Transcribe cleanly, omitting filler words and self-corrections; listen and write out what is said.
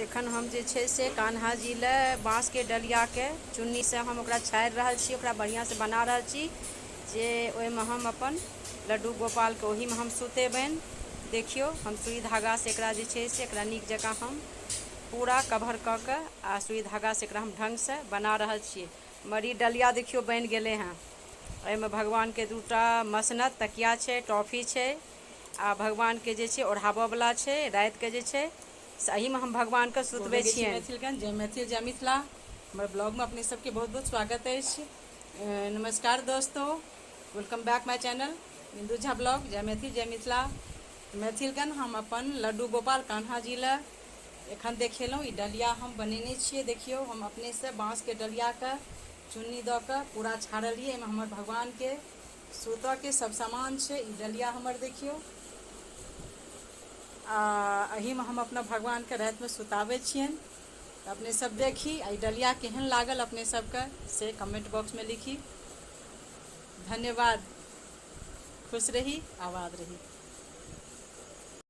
एखन हम जे छै से कान्हा जी लए बाँसके डलियाके चुन्नीसँ हम ओकरा छाड़ि रहल छी, ओकरा बढ़िआँसँ बना रहल छी जे ओहिमे हम अपन लड्डू गोपालके ओहीमे हम सुतेबनि। देखियौ, हम सुइ धागासँ एकरा जे छै से एकरा नीक जकाँ हम पूरा कवर कऽ कऽ आ सुइ धागासँ एकरा हम ढङ्गसँ बना रहल छियै। हमर ई डलिया देखियौ बनि गेलै हँ। एहिमे भगवानके दूटा मसनद तकिया छै, टॉफी छै आ भगवानके जे छै ओढ़ाबऽवला छै। रातिके जे छै से एहिमे हम भगवानके सुतबै छियनि। मैथिलगण, जय मैथिल, जय मिथिला। हमर ब्लॉगमे अपने सबके बहुत बहुत स्वागत अछि। नमस्कार दोस्तो, welcome back my channel Bindu Jha blog. जय मैथिल, जय मिथिला। मैथिलगण, हम अपन लड्डू गोपाल कान्हा जी लए एखन देखेलहुँ ई डलिया हम बनेने छियै। देखियौ, हम अपनेसँ बाँसके डलियाके चुन्नी दऽ कऽ पूरा छाड़लियै। एहिमे हमर भगवानके सुतऽके सब सामान छै। ई डलिया हमर देखियौ आ एहिमे हम अपना भगवानके रातिमे सुताबै छियनि। तऽ अपने सब देखी आ ई डलिया केहन लागल अपने सबके से कमेंट बॉक्समे लिखी। धन्यवाद। खुश रही, आबाद रही।